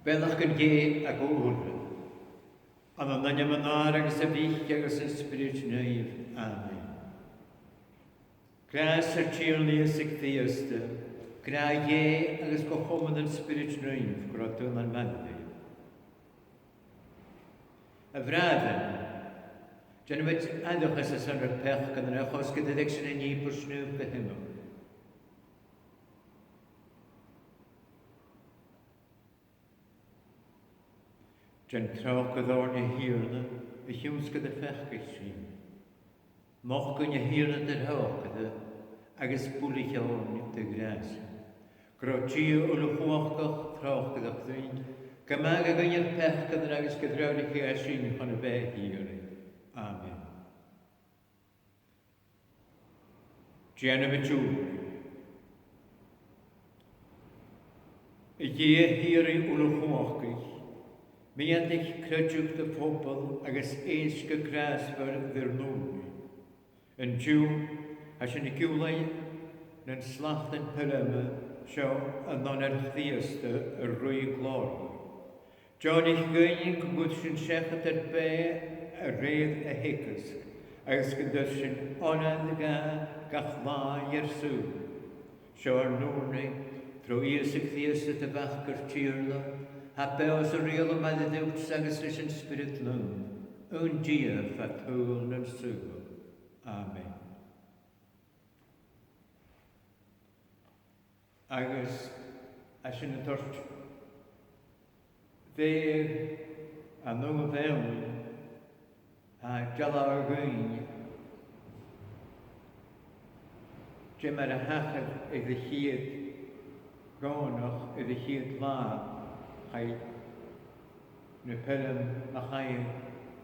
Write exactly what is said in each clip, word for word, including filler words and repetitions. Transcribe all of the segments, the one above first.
Beannachd an Dè agaibh uile. Ann an ainm an Athar agus a' Mhic agus an Spioraid Naoimh. Amen. Gràs ar Tighearna Ìosa Crìosda, gràdh Dhè agus co-chomann an Spioraid Naoimh gu robh daonnan maille ribh. A bhràithrean, dèanamaid aithreachas airson ar peacannan, a chionn 's gun do leig sinn an ìobairt naomh gu h-iomchaidh. Dèan tròcair oirnn, a Thighearna, a chionn 's gun do pheacaich sinn. Nochd dhuinn, a Thighearna, do thròcair agus builich oirnn do ghràsan. Gun robh Dia uile-chumhachdach tròcaireach rinn, gum mathadh e dhuinn ar peacannan agus gun treòraicheadh e sinn chun a bheatha shìorraidh. Amen. Dèanamaid ùrnaigh. A Dhia shìorraidh uile-chumhachdaich, mìotaich creideamh do phobaill agus èist gu gràsmhor ri ar n-ùrnaigh. An-diugh, tha sinn a' giùlain nan slatan pailme seo an Onair Chrìosda, ar Rìgh Ghlòrmhor. Deònaich dhuinn gun cuir sinn seachad ar beatha a rèir a theagaisg, agus gun toir sinn onair dha gach latha dhar saoghal. Seo ar n-ùrnaigh tro Ìosa Crìosda do Mhac ar Tighearna, tha beò 's a' riaghladh maille riut agus ris an Spiorad Naomh, aon Dia fad shaoghal nan saoghal. Amen. Agus tha sinn a' toirt bheatha an Naomh Eòin a' dealbhadh dhuinn dè mar a thachair air a' chiad Dhòmhnach, air a' chiad latha, chaidh na pailmean a chaitheamh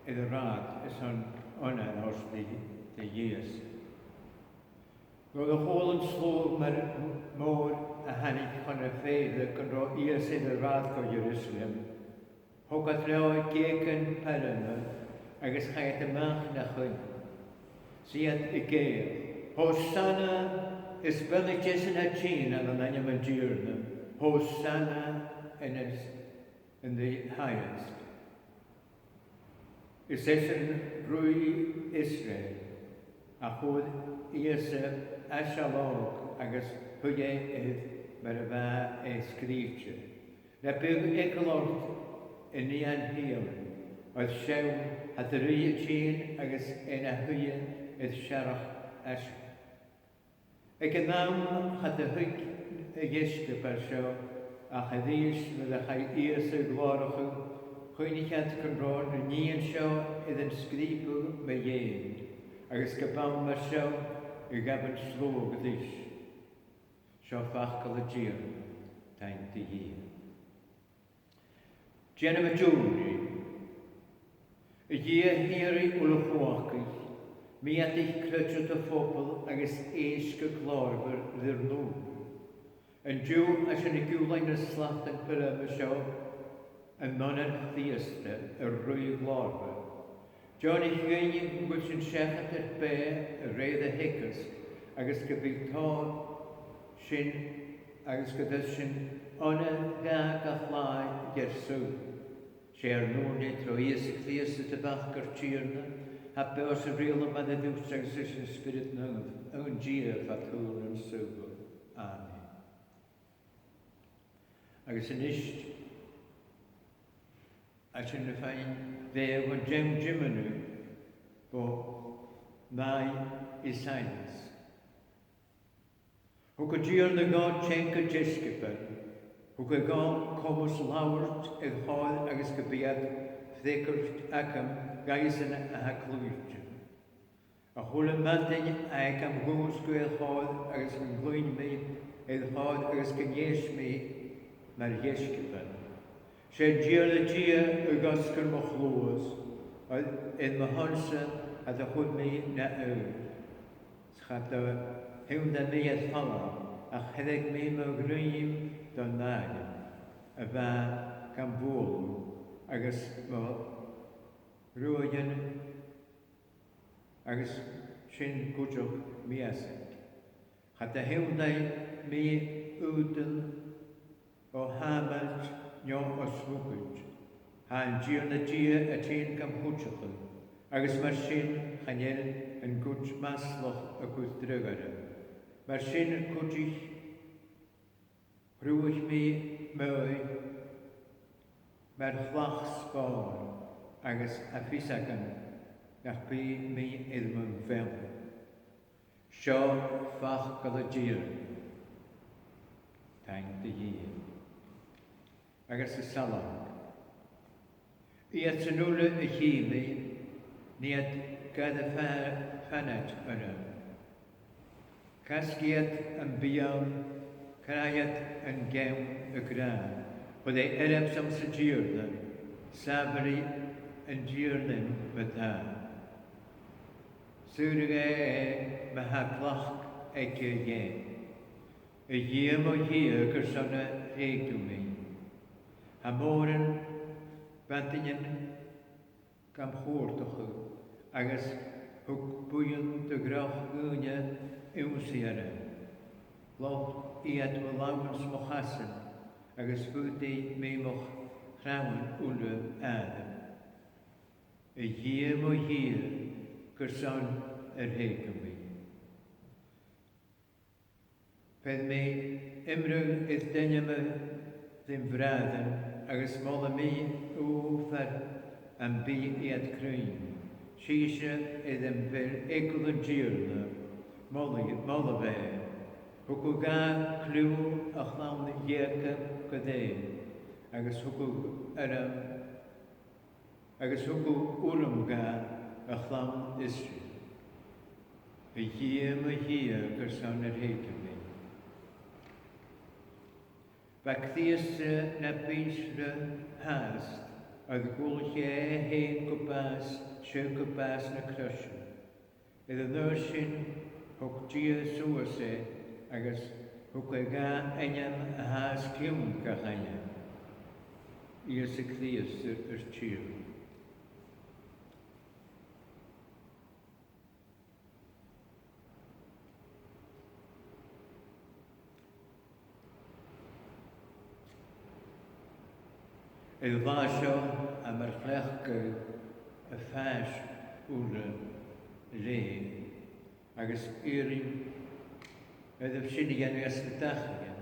air an rathad airson onair a thoirt do, do dh'Ìosa. Nuair a chuala an sluagh mar, mòr a thàinig chun na fèille gun robh Ìosa air an rathad gu Ierusalem, thog iad leotha geugan pailme agus chaidh iad a-mach na choille. 'S iad ag èigheach, Hosanna, is beannaichte esan a tha a' tighinn ann an ainm an Tighearna, Hosanna in his in the highest. Is esan Rìgh Israel, a chuir Ìosa à sealg agus shuidh e air mar a bha e sgrìobhte. Na biodh eagal ort, a nighean shìtheil, oir seall, tha do rìgh a' tighinn agus e na shuidhe air searrach aiseag. Aig an àm cha do thuig a' dheisciobail seo, ach a-rithist nuair a chaidh Ìosa a ghlòrachadh, chuimhnich iad gun robh na nithean seo air an sgrìobadh mu dheidhinn, agus gum b' ann mar seo a ghabh an sluagh ris. Seo facal an Tighearna. Taing do Dhia. Dèanamaid ùrnaigh. A Dhia shìorraidh uile-chumhachdaich, mìotaich creideamh do phobaill agus èist gu glòrmhor ri ar n-ùrnaigh. An-diugh, tha sinn a' giùlain nan slatan pailme seo an Onair Chrìosda, ar Rìgh Ghlòrmhor. Deònaich dhuinn gun cuir sinn seachad ar beatha a rèir a theagaisg, agus gum bi tòrr sinn, agus gun toir sinn onair dha gach latha dhar saoghal. 'S e ar n-ùrnaigh tro Ìosa Crìosda do Mhac ar Tighearna, a tha beò 's a' riaghladh maille riut agus ris an Spiorad Naomh, aon Dia fad shaoghal nan saoghal. Amen. Agus a-nis, tha sinn a' faighinn bheatha bhon t-seann tiomnadh bho Naomh Isaias. Thug an Tighearna dhomh teanga deisciobail, thug e dhomh comas labhairt air chor agus gum bi iad freagairt agam dhaibhsan a tha cliùite. A h-uile madainn a gheibh mi dhùsgadh air chor agus gun cluinn mi air chor agus gun èist mi mar dheisciobail. 'S e an Tighearna Dia a dh'fhosgail mo chluas, air mo shon-sa a chuir mi na fhuil. 'S cha do thionndaidh mi air falbh, ach theireadh mi mo dhruim don àird, a bha gam bhualadh, agus mo ghruaidhean agus sin cuideachd mì-fhàsaich. Cha do thionndaidh mi aodann o shàmailt no o smugaid. Tha an Tighearna Dia a' tighinn gam chuideachadh, agus mar sin chan eil an cuid maslach a' cur dragh orm. Mar sin cuidich Chruthaich mi m' aghaidh mar chlach spòin agus tha fios agam nach bi mi air mo bheulaibh. Seo facal an Tighearna. Taing do Dhia. Agus an salm. Iadsan uile a chì mi, nì iad gu bheil fa-, fanaid orm. Casgaidh iad am biadh, crathadh iad an ceann ag ràdh, chuir e earbsa sa Tighearna, sàbhailigh an Tighearna ma-thà. Saoradh e e ma tha tlachd aige dheth. A Dhia, mo Dhia, carson a thrèig thu mi? Tha mòran mhadainnean gam chuartachadh, agus thug buidheann de dhroch dhaoine ionnsaigh orm. Ghloic iad mo làmhan 's mo chasan, agus faodaidh mi mo chrann uile àireamh. A Dhia, mo Dhia, carson a thrèig thu mi? Bheir mi iomradh air d' ainm rim bhràithrean, agus molaidh mi thu far am bi iad cruinn. Sibhse air am bheil eagal an Tighearna, molaibh, molaibh e. Thug e dha cliù a chlann Iàcoib gu lèir, agus thug e orm agus thug e urram dha a' chlann Israeil. A Dhia, mo Dhia, carson a thrèig thu mi? Bha Crìosd na b' ìsle fhathast, oir dh'fhuilich e e fhèin gu bàs, 's e gu bàs na croise. Air an adhbhar sin thog Dia suas e agus thug e dha ainm a tha os cionn gach ainm. Ìosa Crìosd ar, ar Tighearna. Air an là seo, tha mi air cleachdadh a' phàis uile leinn, agus iarraidh oirbh sin a dhèanamh anns na dachaighean,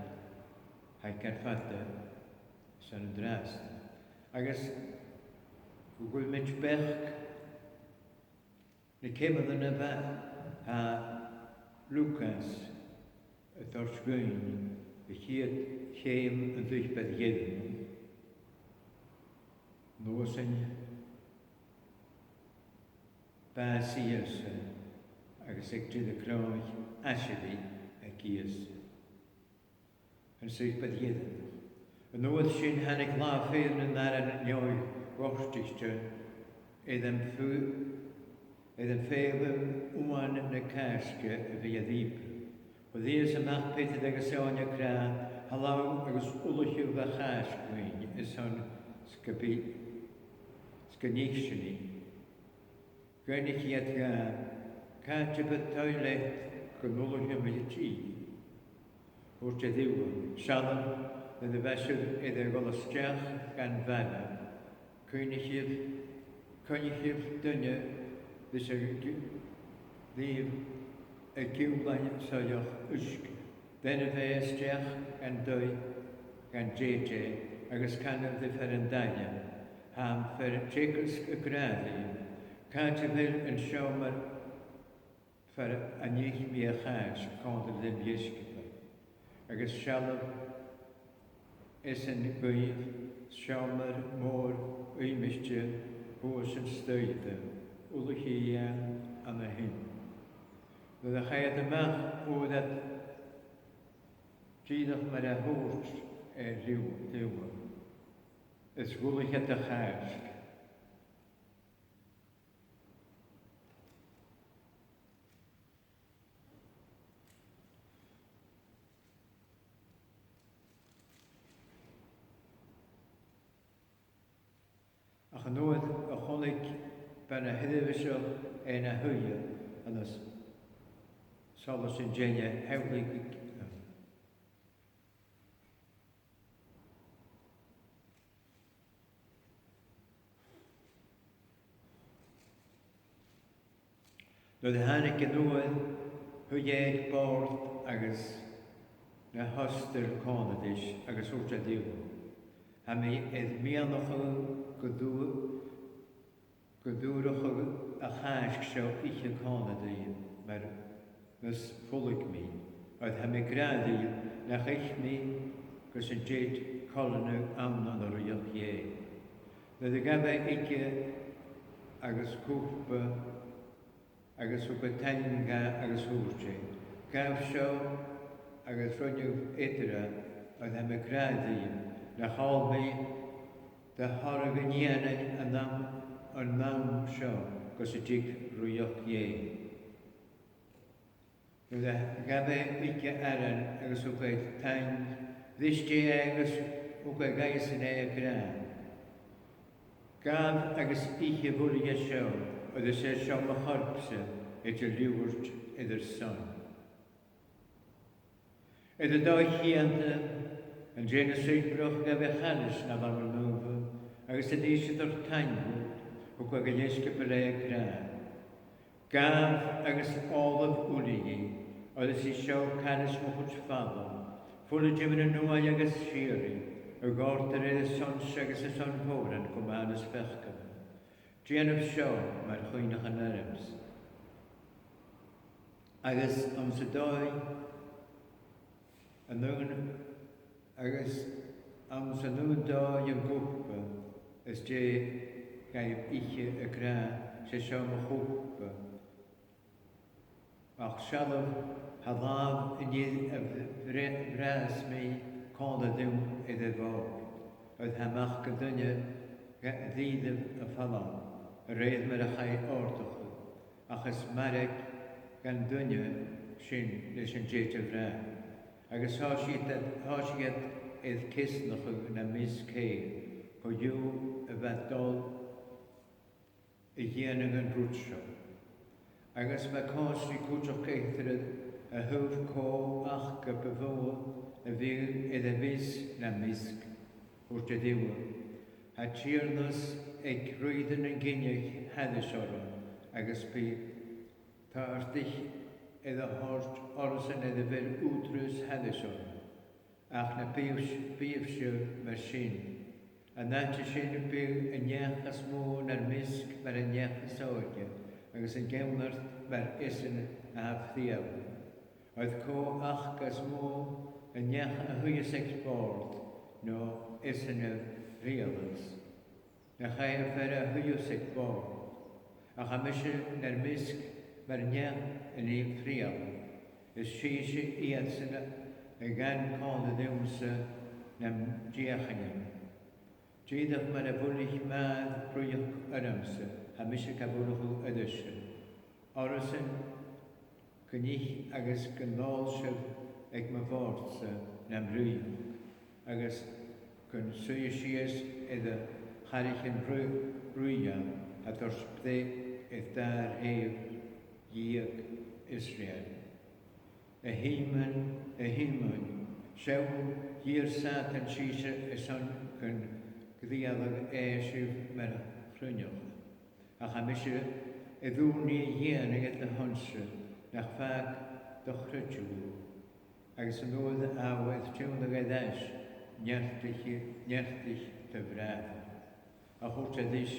tha e car fada airson an-dràsta. Agus gu bheil mi a' beachdachadh na ceumannan a bha, tha Lùcas a' toirt dhuinn a' chiad cheum an t-Suipeir Dheireannach, nuair sin bàs Ìosa agus aig deireadh na croise aiseirigh aig Ìosa. An Suipear Dheireannach. An uair sin thàinig là fèill nan Aran Neòghachdichte air am f-, air am feitheamh uan na Càisge a bhith air ìobairt. Chuir Ìosa a-mach Peadar agus Eòin ag ràdh, Thalla agus ullaibh a' Chàisg dhuinn airson 's gum bi, 's gun ith sinn i. Dh'fhaighnich iad dha, Càit a bheil toil leat gun ullaich sinn i? Thuirt e riutha, Seallaibh, nuair a bhios sibh air a dhol a-steach dhan bhaile, cuimhnichibh, cuimhnichibh duine ris a' gh-, ribh a' giùlain soilleach uisge. Bheiribh e a-steach dhan taigh, dhan tèid e, agus canaibh ri fear an taighe, Tha am fear-teagaisg ag ràdh ribh, Càit a bheil an seòmar far an ith mi a' Chàisg còmhla rim dheisciobail? Agus seallaibh esan dhuibh seòmar mòr uidhibhte shuas an staidhre, ullaich e ann a shin. Chaidh iad a-mach, fhuair iad dìreach mar a thuirt e riutha, is dh'ullaich iad a' Chàisg. Ach an uair a chunnaic bean a' sheirbheiseach e na shuidhe ann an solas an teine, shamhlaich Nuair a thàinig an uair, shuidh e aig bòrd agus na h-ostail còmhla ris agus thuirt e riutha, "Tha mi air miannachadh gu dù-, gu dùrachadh a' Chàisg seo ithe còmhla ribh, mar mus fulang mi, oir tha mi ag ràdh ribh nach ith mi gus an tèid coileanadh ann an Rìoghachd Dhè." Nuair a ghabh e ice agus cupa agus thug e taing dha agus thuirt e, "Gabh seo agus roinn eatarra, oir tha mi ag ràdh ribh nach òl mi de thoradh an fhìrinn an àm, an àm seo gus an tig Rìoghachd Dhè." Nuair a ghabh e ice aran agus thug e taing, bhris e e agus thug e dhaibhsan e ag ràdh, "Gabhaibh agus ithibh uile dheth seo, oir is e seo mo chorp-sa, a thèid a liubhairt air ur son." Air an dòigh cheudna, an dèidh na suipearach, ghabh e a' chailis na làmhan naomha, agus a-rithist a' toirt taing dhut, thug e gu leisgiobail e ag ràdh, "Gabhaibh agus òlaibh uile dhith, oir is i seo cailis mo chuid fala, fuil an tiomnaidh nuaidh agus shìorraidh, a dhòirtear air ur son-se agus air son mhòran gu mathanas pheacannan. Dèanaibh seo mar chuimhneachan ormsa." Agus anns an dòigh, an aon, agus anns an aon dòigh an cupa, às dèidh dhaibh ithe ag ràdh, "'S e seo mo chupa, ach seallaibh, tha làmh an fhir a bhra-, bhrathas mi còmhla rium air a' bhòrd, oir tha Mac an Duine ga dhìreadh am fallain, a rèir mar a chaidh òrdachadh, ach is mairg dhan duine sin leis an tèid a bhrath." Agus thòisich iad, thòisich iad air ceasnachadh nam measg fhèin, co-dhiù a bha dol a dhèanamh an rud seo. Agus bha còmhstri cuideachd eatarra a thaobh cò aca bu mhotha a bhiodh air a mhios nam measg. Thuirt e riutha, "Tha tighearnas aig Rìgh nan Cinneach thairis orra, agus bidh tòrr dhaoine air a thoirt orrasan air a bheil ùghdarras thairis orra. Ach na biodh, biodh sibh mar sin. An àite sin bidh an neach as motha nar measg mar an neach as òige, agus an ceannard mar esan a tha a' frithealadh. Oir cò aca as motha, an neach a shuidheas aig bòrd no esan a fhrithealas? Nach e am fear a shuidheas aig bòrd? Ach tha mise nar measg mar neach a nì frithealadh. Is sibhse iadsan a ghabh còmhla riumsa nam deuchainnean. Dìreach mar a bhuilich m' Athair rìoghachd ormsa, tha mise ga bhuileachadh oirbhse. Orrasan gun ith agus gun òl sibh aig mo bhòrd-sa nam rìoghachd, agus gun suidhe sìos air a' chàraichean ri-, rìgh a tha a' toirt breith air dà threubh dheug Israeil. A Shìmoin, a Shìmoin, seall, dh'iarr Sàtan sibhse airson gun crìochnaich e sibh mar chruinneachadh. Ach tha mise air ùrnaigh a dhèanamh air do shon-sa, nach fàg do chreideamh thu. Agus an uair a tha thu air tionndadh air ais, neartaich, neartaich do bhràthair." Ach thuirt e ris,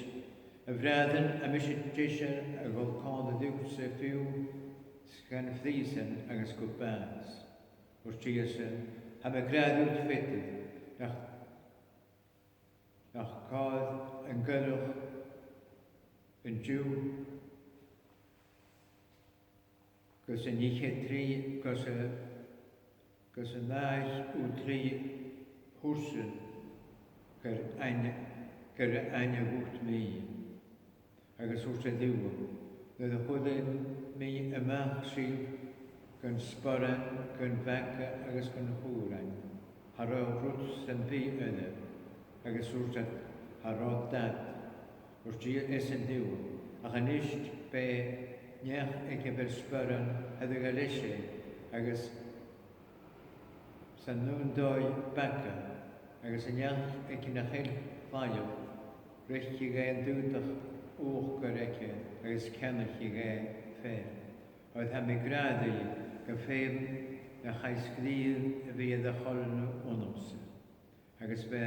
"A bhràithrean, tha mise deiseil a dhol còmhla riutsa fiù 's gun phrìosan agus gu bàs." Thuirt Ìosa, "Tha mi ag ràdh riut, Pheadair, nach, nach còir an coileach an-diugh Gus an oidhche trì, gus a, gus an oidhche trì thuirt e, gur aithne, gur aithne dhut mi. Agus thuirt e riutha, nuair a chuir mi a-mach sibh gun sporan, gun bhaga agus gun chùbhrain, cha robh rud sam bith oirre. Agus thuirt iad, cha robh dad. Thuirt Ì-, Ìosa riutha, ach a-nis beidh neach aig a bheil sporan, thoiribh leis e, agus san aon dòigh baga, agus an neach aig nach eil claidheamh, reiceadh e an t-aodach uachdar aige agus ceannaicheadh e fear. Oir tha mi ag ràdh ribh gum feum na chaidh sgrìobhadh a bhith air a choileanadh annamsa. Agus bha,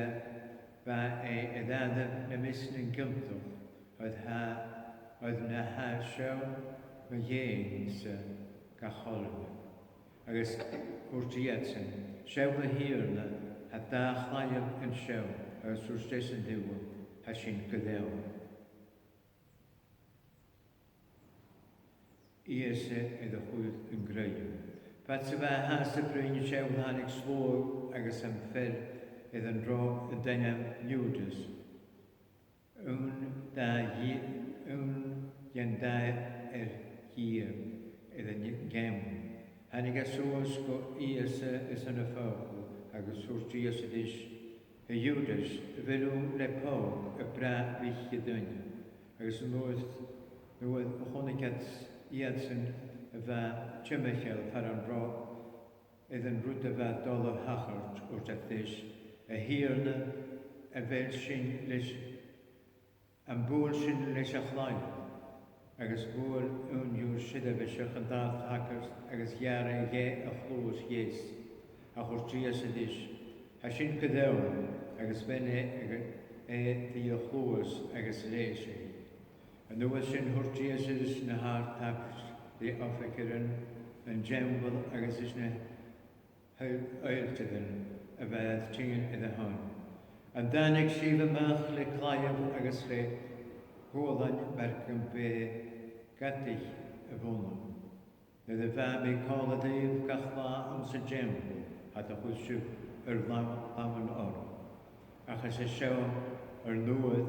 bha e air adhart nam measg nan ciontach, oir tha, oir na tha seo mu dheidhinn-sa ga choileanadh. Agus thuirt iadsan, Seall, a Thighearna, tha dà chlaidheamh an seo. Agus thuirt esan riutha, Tha sin gu leòr. Ìosa air a chur an grèim. Fhad 's a bha e fhathast a' bruidhinn, seall, thàinig sluagh agus am fear air an robh an t-ainm Iùdas, aon dà dhì-, aon dhen dà fhear dhìom, air an ceann. Thàinig e suas gu Ìosa airson a phògadh, agus thuirt Ìosa ris, A Iùdas, a bheil thu le pòg a' brath Mhic an Duine? Agus nuair, nuair a chunnaic iad iadsan a bha timcheall far an robh air an rud a bha dol a thachairt, thuirt iad ris, A Thighearna, a bheil sin leis, am buail sin leis a' chlaidheamh? Agus bhuail aon dhiubh seirbheiseach an t-sagart agus gheàrr e a chluas dheas. Ach thuirt Ìosa ris, Tha sin gu leòr, agus bhean e, e ri a chluas agus leigh e e. An uair sin thuirt Ìosa ris na h-àrd-shagairt, ri oifigearan an teampaill agus ris na h-aoiltean a bha air tighinn air a shon, An tàinig sibh a-mach le claidheamh agus le hualainn mar gum b' e gadaich a bh' annam? Nuair a bha mi còmhla ribh gach latha anns an teampall, cha do chuir sibh ur lam-, làmhan orm. Ach is e seo ur n-uair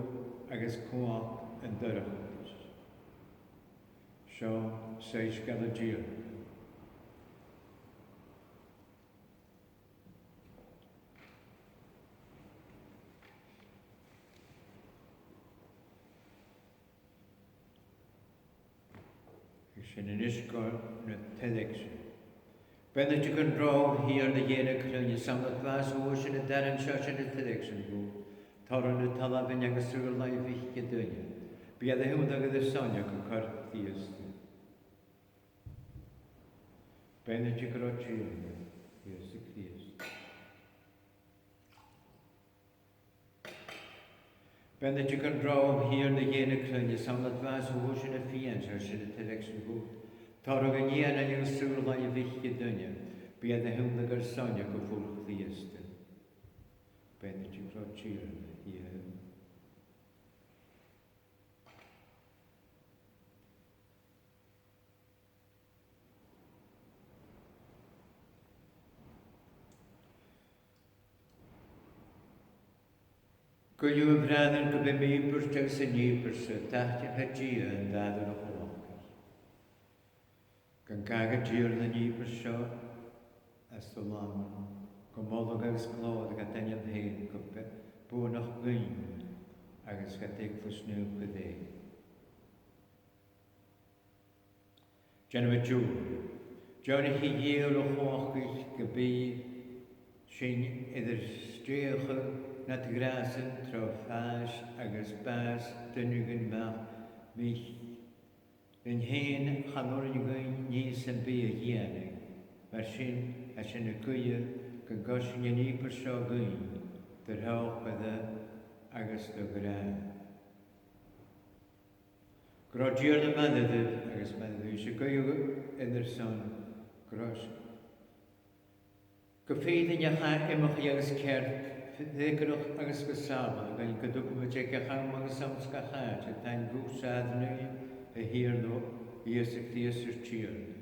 agus cumhachd an dorchadais. Seo soisgeul an Tighearna. Agus sinn a-nis gu na tairgsean. Beannaichte gun robh thu, a Thighearna Dhè na cruinne, 's ann nad bhàs a fhuair sinn an t-aran seo, 's e na tairgsean dhut. Toradh na talmhainn agus saor-làimh Mhic an Duine. Bidh e air a thionndadh air ar son-ne gu corp Chrìosda. Beannaichte gu robh Dia annainn, Ìosa Crìosd. Beannaichte gun robh thu, a Thighearna Dhè na cruinne, 's ann nad bhàs a fhuair sinn am fìon seo, 's e na tairgsean dhut. Toradh an nighean agus saor-làimh Mhic an Duine. Bidh e air a thionndadh air ar son-ne gu fuil Chrìosda. Beannaichte gu robh Dia annainn, Ìosa. Guidhibh, a bhràithrean, gum bi m' ìobairt agus an ìobairt-sa taitneach do Dhia an t-Athair uile-chumhachdaich. Gun gabh an Tighearna an ìobairt seo às do làmhan, gu moladh agus glòir dha ainm fhèin, gu b-, buannachd dhuinn agus dha eaglais naomh gu lèir. Dèanamaid ùrnaigh. Deònaich, a Dhia uile-chumhachdaich, gum bi sinn air ar stèidheachadh nad ghràsan tro phàis agus bàs duinne dhuinn a-mach, Mic leinn fhèin. Chan urrainn dhuinn nì sam bith a dhèanamh, mar sin, tha sinn a' guidhe gun coisnich an ìobairt seo dhuinn do thròcair agus do ghràdh. Gun robh an Tighearna maille ribh agus maille ribhse. Guidhibh air ar son. Gun robh, gu fìrinneach, iomchaidh agus ceart, freagarrach agus gu sàbhaladh dhuinn, gun tugamaid aig gach àm agus anns gach àite taing dhutsa, a Thighearna, Ìosa Crìosd ar Tighearna.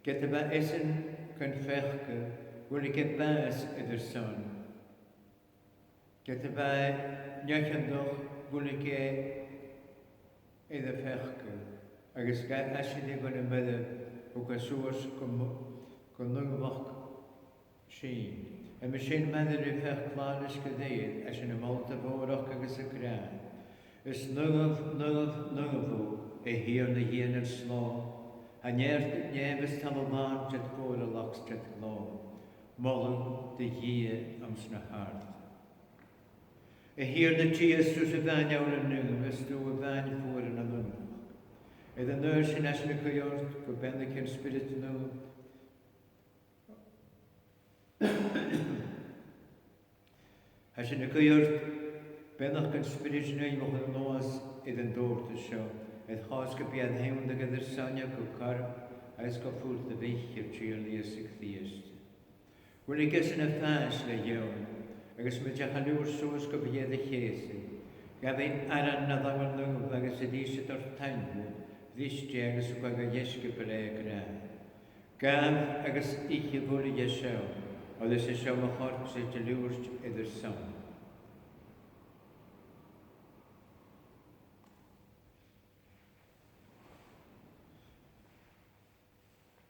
Ged a bha esan gun pheacadh, dh'fhuiling e bàs air ar son. Ged a bha e neochionta, dh'fhuiling e air a pheacadh, agus ged a dh'fhaisich e bhon a' mhairbh, thug e suas gu m-, gu naomhachd sinn. Uime sin, mura bi feachd làidir gu lèir, esan a' moladh a mhòrachd agus ag ràdh: Is naomh, naomh, naomh thu, a Thighearna Dhia nan slògh, tha neart nèamh is talamh làn ded chomhairleachd 's ded ghlòir. Moladh do Dhia anns na h-àrdaibh. A Thighearna Dhia, is tusa a-mhàin a th' ann an naomh, is tu a-mhàin fuaran na naomhachd. Air an adhbhar sin, tha sinn a' guidhe ort gum beannaicheadh an Spiorad Naomh. Tha sinn a' guidhe ort beannachd an Spioraid Naoimh a chur a-nuas air an tabhartas seo, air chor 's gum bi e air tionndadh air ar son-ne gu corp agus gu fuil do Mhic, ar Tighearna Ìosa Crìosd. Dh'fhuiling esan a' fàs le leòmhainn, agus mu dheidhinn a liubhairt suas gu bhith air a cheusadh, ghabh e aran na làmhan naomh agus a-rithist a' toirt taing dhut, bhris e e agus thug e dha dheisciobail e ag ràdh: Gabhaibh agus ithibh uile dheth seo, oir is e seo mo chorp-sa a tha liubhairt air ur son.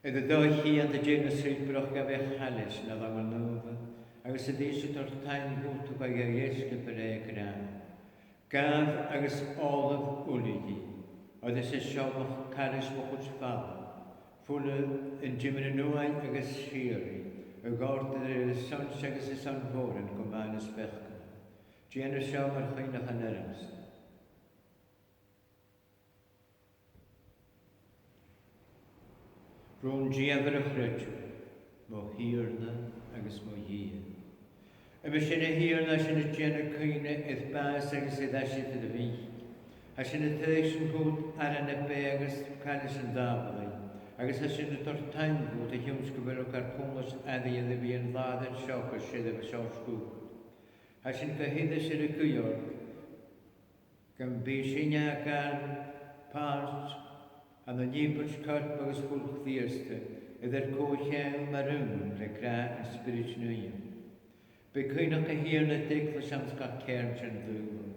Air an dòigh cheudna, an dèidh na suipearach, ghabh e a' chailis na làmhan naomh, agus a-rithist a' toirt taing dhut, thug e dha dheisciobail e ag ràdh: Gabhaibh agus òlaibh uile dhith, oir is e seo mo ch-, cailis mo chuid fala, fuil an tiomnaidh nuaidh agus sìorraidh, a dhòirtear air ur son-se agus air son mhòran gu mathanas peacannan. Dèanaibh seo mar chuimhneachan ormsa. Rùn-dìomhair a' chreidimh, mo Thighearna agus mo Dhia. Uime sin, a Thighearna, tha sinn a' dèanamh cuimhne air bàs agus air aiseirigh do Mhic. Tha sinn a' toirt dhut aran na beatha agus cailis an t-sàbhalaidh, agus tha sinn a' toirt taing dhut a chionn 's gu bheil thu gar cunntas airidh air a bhith an làthair seo gu seirbheis ort sgudtha. Tha sinn gu h-ìosal a' guidhe ort gum bi sinne a' gabhail pàirt ann an ìobairt corp agus fuil Chrìosda air ar co-cheangal mar aon le gràdh an Spioraid Naoimh. Bi cuimhneach, a Thighearna, air d' eaglais anns gach ceàrn den t-saoghal.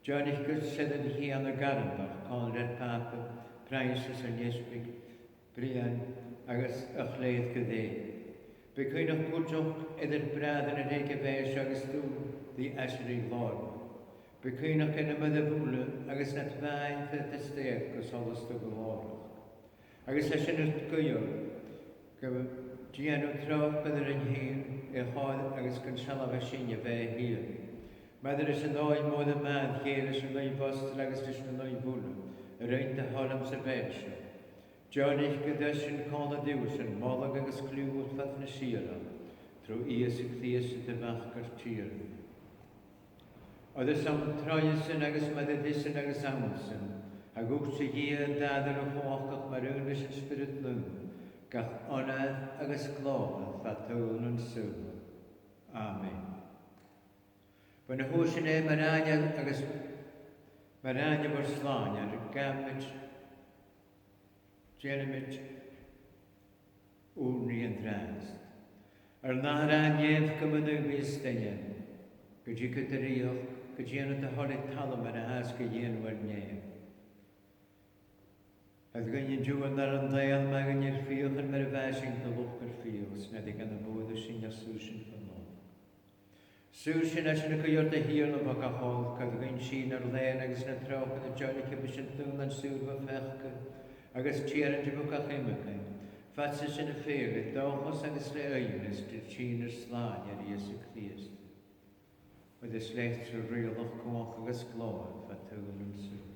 Deònaich gur seirbhich i ann an carthannachd còmhla ri ar Pàpa, Pràinsias, ar n-Easbaig, Brian, agus a' chlèir gu lèir. Bi cuimhneach cuideachd air ar bràithrean a thàinig a bhith seo agus dùil ri aiseirigh làidir. Bi cuimhneach air na mairbh uile agus nad mhathais fad an t-saoghail gu solas do ghlòireachd. Agus tha sinn a' guidhe gun dèan thu tròcair oirnn fhìn air chor agus gun sealbhaich sinn a bheatha shìorraidh. Maille ris an Òigh Mhòr, am Màthair Dhè, leis na naoimh abstoil agus leis na naoimh uile a rinn do thoil anns a' bheatha seo. Deònaich gun toir sinn còmhla riuthasan moladh agus cliù dhut fad na sìorraidheachd, tro Ìosa Crìosd do Mhac, ar Tighearna. Oir is ann troimhesan agus maille risan agus annsan, tha thusa, a Dhia, an t-Athair uile-chumhachdach, mar aon leis an Spiorad Naomh, gach onair agus glòir fad shaoghal nan saoghal. Amen. Bhon a fhuair sinn e mar àithne agus mar àithne bhor Slànaighear, gabhaimid, dèanamaid ùrnaigh an-dràsta. Ar n-Athair, a tha an nèamh, gum bu naomh a bhios d' ainm, gun tigeadh do rìoghachd, gun dèanar do thoil air talamh mar a thathas ga dhèanamh air nèamh. Thoir dhuinn an-diugh ar n-aran daonna, maith dhuinn ar fiachan mar a mhaitheas sinn do luchd ar fiach, 's na leig ann am buaireadh sinn, ach saor sinn bhon olc. Saor sinn, tha sinn a' guidhe ort, a Thighearna, bho gach olc, thoir dhuinn sìth nar lèine agus na tròcair a deònaich, gum bi sinn daonnan saor bho pheacadh agus tèarainte bho gach imcheist, fhad 's a tha sinn a' feitheamh le dòchas agus le aoibhneas ri tighinn ar Slànaigheir Ìosa Crìosd. Oir is leatsa an rìoghachd, cumhachd agus glòir fad shaoghal nan saoghal.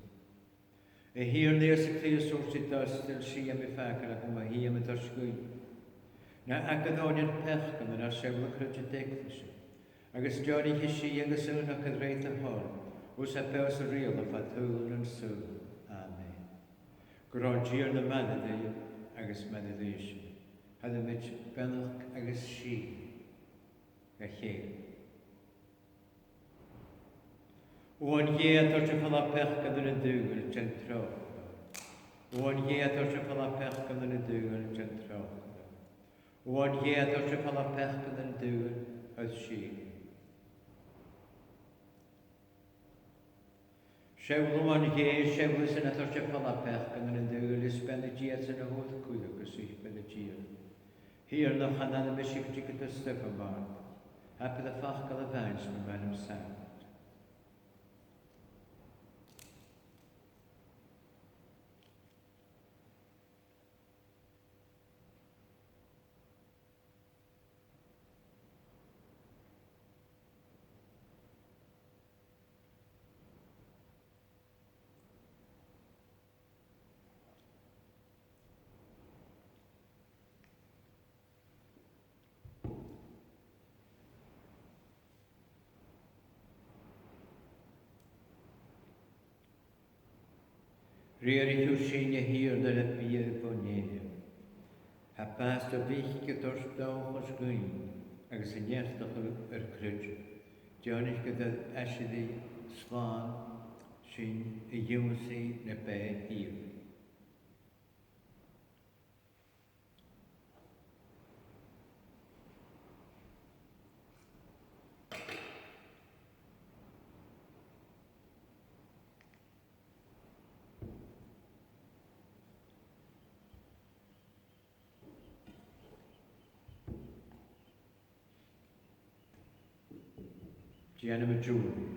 A Thighearna Ìosa Crìosd, thuirt thu rid abstoil: Sìth tha mi a' fàgail, ach mo shìth tha mi a' toirt dhuibh. Na amhairc oirnn ar peacannan, ach seall air creideamh d' eaglaise, agus deònaich dhi sìth agus aonachd a rèir do thoil, thusa a tha beò 's a' riaghladh fad shaoghal nan saoghal. Amen. Gun robh an Tighearna maille ribh agus maille ribhse. Thoiribh beannachd agus sìth dha chèile. Uain Dhè, a tha a' toirt air falbh peacannan an t-saoghail, dèan tròcair oirnn. Uan Dhè, a tha air falbh peacannan an domhain, dèan tròcair. Uan Dhè, a tha air falbh peacannan an domhain, thoir sìth. Seall Uan Dhè, seall esan a tha air falbh peacannan an domhain, is beannaichte iadsan a fhuair cuireadh gu suipear na tìre. A Thighearna, chan ann a-nis gun tig thu a-steach am bàrr, ach bidh am facal a-mhàin 's gum b' ann am sàbhailt. Riaraich thu sinn, a Thighearna, le biadh bho nèamh. Tha bàs do Mhic a' toirt dòchas dhuinn agus a' neartachadh ar creideamh. Deònaich gun toir aiseirigh slàn sinn a dh'ionnsaigh na beatha shìorraidh. Dèanamaid ùrnaigh.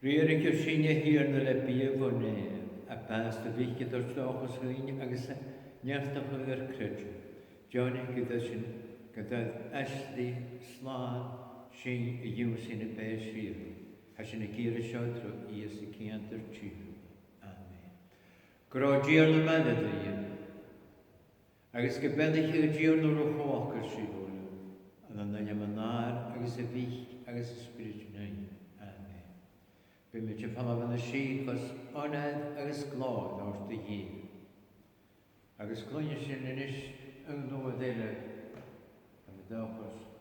Riaraich thu sinn, a Thighearna, le biadh bho nèamh, a bàs do Mhic a' toirt dòchas dhuinn agus a' neartachadh ar creideamh. Deònaich gun toir sinn, gun toir aiseirigh slàn sinn a dh'ionnsaigh na beatha shìorraidh. Tha sinn ag iarraidh seo tro Ìosa Crìosd ar Tighearna. Amen. Gun robh an Tighearna maille ribh. Agus gum beannaicheadh an Tighearna uile-chumhachdach sibh uile, ann an ainm an Athar agus a' Mhic agus an Spioraid Naoimh. Amen. Bithibh a' falbh an sìth gus onair agus glòir do Dhia. Agus cluinnidh sinn a-nis aon nuair eile an dòchas